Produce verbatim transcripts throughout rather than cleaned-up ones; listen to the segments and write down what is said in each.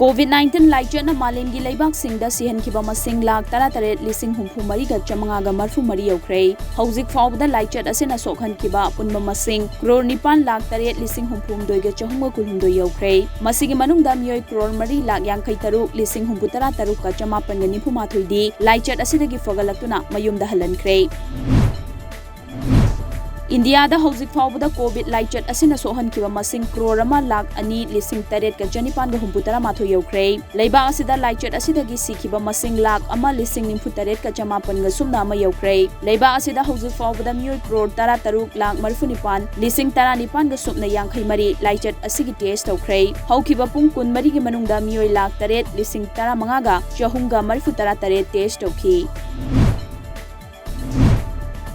COVID nineteen ꯂꯥꯏꯆꯠꯅ ꯃꯥꯂꯦꯝꯒꯤ ꯂꯩꯕꯥꯛꯁꯤꯡꯗ ꯁꯤꯍꯟꯈꯤꯕ ꯃꯁꯤꯡ ꯂꯥꯈ ꯇꯔꯥꯇꯔꯦꯠ ꯂꯤꯁꯤꯡ ꯍꯨꯝꯐꯨ ꯃꯔꯤꯒ ꯆꯥꯃꯉꯥꯒ ꯃꯔꯤꯐꯨ ꯃꯔꯤ ꯌꯧꯈ꯭ꯔꯦ꯫ ꯍꯧꯖꯤꯛ ꯐꯥꯎꯕꯗ ꯂꯥꯏꯆꯠ ꯑꯁꯤꯅ ꯁꯣꯛꯍꯟꯈꯤꯕ ꯑꯄꯨꯟꯕ ꯃꯁꯤꯡ ꯀ꯭ꯔꯣꯔ ꯅꯤꯄꯥꯟ ꯂꯥꯈ ꯇꯔꯦꯠ ꯂꯤꯁꯤꯡ ꯍꯨꯝꯐꯨ ꯍꯨꯝꯗꯣꯏꯒ ꯆꯍꯨꯝꯒ ꯀꯨꯟꯍꯨꯝꯗꯣꯏ ꯌꯧꯈ꯭ꯔꯦ꯫ ꯃꯁꯤꯒꯤ ꯃꯅꯨꯡꯗ ꯃꯤꯑꯣꯏ ꯀ꯭ꯔꯣꯔ ꯃꯔꯤ ꯂꯥꯈ ꯌꯥꯡꯈꯩ ꯇꯔꯨꯛ ꯂꯤꯁꯤꯡ ꯍꯨꯝꯐꯨ ꯇꯔꯥ ꯇꯔꯨꯛꯀ ꯆꯃꯥꯄꯟꯒ ꯅꯤꯐꯨ ꯃꯥꯊꯣꯏꯗꯤ ꯂꯥꯏꯆꯠ ꯑꯁꯤꯗꯒꯤ ꯐꯒꯠꯂꯛꯇꯨꯅ ꯃꯌꯨꯝꯗ ꯍꯜꯍꯟꯈ꯭ꯔꯦ꯫ ꯏꯟꯗꯤꯌꯥꯗ ꯍꯧꯖꯤꯛ ꯐꯥꯎꯕꯗ COVID ꯂꯥꯏꯆꯠ ꯑꯁꯤꯅ ꯁꯣꯛꯍꯟꯈꯤꯕ ꯃꯁꯤꯡ ꯀ꯭ꯔꯣꯔ ꯑꯃ ꯂꯥꯈ ꯑꯅꯤ ꯂꯤꯁꯤꯡ ꯇꯔꯦꯠꯀ ꯆꯅꯤꯄꯥꯟꯒ ꯍꯨꯝꯐꯨ ꯇꯔꯥ ꯃꯥꯊꯣꯏ ꯌꯧꯈ꯭ꯔꯦ꯫ ꯂꯩꯕꯥꯛ ꯑꯁꯤꯗ ꯂꯥꯏꯆꯠ ꯑꯁꯤꯗꯒꯤ ꯁꯤꯈꯤꯕ ꯃꯁꯤꯡ ꯂꯥꯈ ꯑꯃ ꯂꯤꯁꯤꯡ ꯅꯤꯐꯨ ꯇꯔꯦꯠꯀ ꯆꯃꯥꯄꯟꯒ ꯁꯨꯞꯅ ꯑꯃ ꯌꯧꯈ꯭ꯔꯦ꯫ ꯂꯩꯕꯥꯛ ꯑꯁꯤꯗ ꯍꯧꯖꯤꯛ ꯐꯥꯎꯕꯗ ꯃꯤꯑꯣꯏ ꯀ꯭ꯔꯣꯔ ꯇꯔꯥ ꯇꯔꯨꯛ ꯂꯥꯈ ꯃꯔꯤꯐꯨ ꯅꯤꯄꯥꯟ ꯂꯤꯁꯤꯡ ꯇꯔꯥ ꯅꯤꯄꯥꯟꯒ ꯁꯨꯞꯅ ꯌꯥꯡꯈꯩ ꯃꯔꯤ ꯂꯥꯏꯆꯠ ꯑꯁꯤꯒꯤ test ꯇꯧꯈ꯭ꯔꯦ꯫ ꯍꯧꯈꯤꯕ ꯄꯨꯡ ꯀꯨꯟ ꯃꯔꯤꯒꯤ ꯃꯅꯨꯡꯗ ꯃꯤꯑꯣꯏ ꯂꯥꯈ ꯇꯔꯦꯠ ꯂꯤꯁꯤꯡ ꯇꯔꯥ ꯃꯉꯥꯒ ꯆꯍꯨꯝꯒ ꯃꯔꯤꯐꯨ ꯇꯔꯥ ꯇꯔꯦꯠ test ꯇꯧꯈꯤ꯫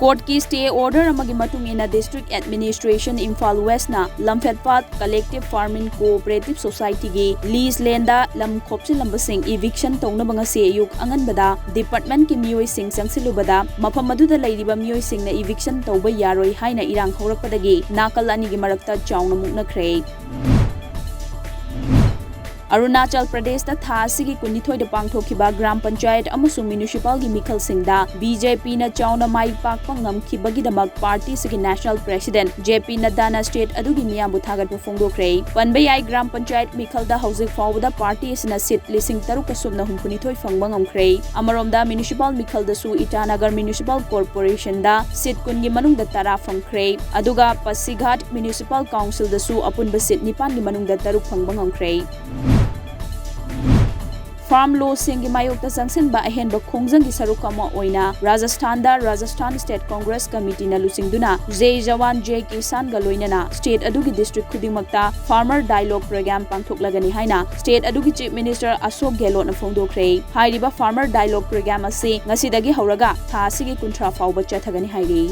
Court ꯀꯤ stay order ꯑꯃꯒꯤ ꯃꯇꯨꯡ ꯏꯟꯅ District Administration Imphal West ꯅ ꯂꯝꯐꯦꯠꯄꯥꯠ Collective Farming Cooperative Society ꯒꯤ lease land ꯗ ꯂꯝ ꯈꯣꯞꯆꯤꯜꯂꯝꯕꯁꯤꯡ eviction ꯇꯧꯅꯕ ꯉꯁꯤ ꯑꯌꯨꯛ ꯑꯉꯟꯕꯗ department ꯀꯤ ꯃꯤꯑꯣꯏꯁꯤꯡ ꯆꯪꯁꯤꯜꯂꯨꯕꯗ, ꯃꯐꯝ ꯑꯗꯨꯗ ꯂꯩꯔꯤꯕ ꯃꯤꯑꯣꯏꯁꯤꯡꯅ eviction ꯇꯧꯕ ꯌꯥꯔꯣꯏ ꯍꯥꯏꯅ ꯏꯔꯥꯡ ꯍꯧꯔꯛꯄꯗꯒꯤ ꯅꯥꯀꯜ ꯑꯅꯤꯒꯤ ꯃꯔꯛꯇ ꯆꯥꯎꯅ ꯃꯨꯛꯅꯈ꯭ꯔꯦ꯫ ꯑꯔꯨꯅꯥꯆꯜ ꯄ꯭ꯔꯗꯦꯁꯇ ꯊꯥ ꯑꯁꯤꯒꯤ ꯀꯨꯟꯅꯤꯊꯣꯏꯗ ꯄꯥꯡꯊꯣꯛꯈꯤꯕ ꯒ꯭ꯔꯥꯝ ꯄꯟꯆꯥꯌꯠ ꯑꯃꯁꯨꯡ municipal ꯒꯤ ꯃꯤꯈꯜꯁꯤꯡꯗ BJP ꯅ ꯆꯥꯎꯅ ꯃꯥꯏ ꯄꯥꯛꯄ ꯉꯝꯈꯤꯕꯒꯤꯗꯃꯛ party ꯑꯁꯤꯒꯤ national president JP ꯅꯗ꯭ꯗꯥꯅ state ꯑꯗꯨꯒꯤ ꯃꯤꯌꯥꯝꯕꯨ ꯊꯥꯒꯠꯄ ꯐꯣꯡꯗꯣꯛꯈ꯭ꯔꯦ꯫ ꯄꯟꯕ ꯌꯥꯏ, ꯒ꯭ꯔꯥꯝ ꯄꯟꯆꯥꯌꯠ ꯃꯤꯈꯜꯗ ꯍꯧꯖꯤꯛ ꯐꯥꯎꯕꯗ party ꯑꯁꯤꯅ seat ꯂꯤꯁꯤꯡ ꯇꯔꯨꯛꯀ ꯁꯨꯞꯅ ꯍꯨꯝꯐꯨꯅꯤꯊꯣꯏ ꯐꯪꯕ ꯉꯝꯈ꯭ꯔꯦ꯫ ꯑꯃꯔꯣꯝꯗ, municipal ꯃꯤꯈꯜꯗꯁꯨ ꯏꯇꯥꯅꯒꯔ municipal corporation ꯗ seat ꯀꯨꯟꯒꯤ ꯃꯅꯨꯡꯗ ꯇꯔꯥ ꯐꯪꯈ꯭ꯔꯦ꯫ ꯑꯗꯨꯒ ꯄꯥꯁꯤꯘꯥꯠ municipal council ꯗꯁꯨ ꯑꯄꯨꯟꯕ seat ꯅꯤꯄꯥꯟꯒꯤ ꯃꯅꯨꯡꯗ ꯇꯔꯨꯛ ꯐꯪꯕ ꯉꯝꯈ꯭ꯔꯦ꯫ Farm law ꯁꯤꯡꯒꯤ ꯃꯥꯌꯣꯛꯇ ꯆꯪꯁꯤꯟꯕ ꯑꯍꯦꯟꯕ ꯈꯣꯡꯖꯪꯒꯤ ꯁꯔꯨꯛ ꯑꯃ ꯑꯣꯏꯅ ꯔꯥꯖꯁꯊꯥꯟꯗ Rajasthan State Congress Committee ꯅ ꯂꯨꯆꯤꯡꯗꯨꯅ Jai Jawan Jai Kisan ꯒ ꯂꯣꯏꯅꯅ state ꯑꯗꯨꯒꯤ district ꯈꯨꯗꯤꯡꯃꯛꯇ farmer dialogue program ꯄꯥꯡꯊꯣꯛꯂꯒꯅꯤ ꯍꯥꯏꯅ state ꯑꯗꯨꯒꯤ Chief Minister ꯑꯁꯣꯛ ꯒꯦꯍꯂꯣꯠꯅ ꯐꯣꯡꯗꯣꯛꯈ꯭ꯔꯦ꯫ ꯍꯥꯏꯔꯤꯕ farmer dialogue program ꯑꯁꯤ ꯉꯁꯤꯗꯒꯤ ꯍꯧꯔꯒ ꯊꯥ ꯑꯁꯤꯒꯤ ꯀꯨꯟꯊ꯭ꯔꯥ ꯐꯥꯎꯕ ꯆꯠꯊꯒꯅꯤ ꯍꯥꯏꯔꯤ꯫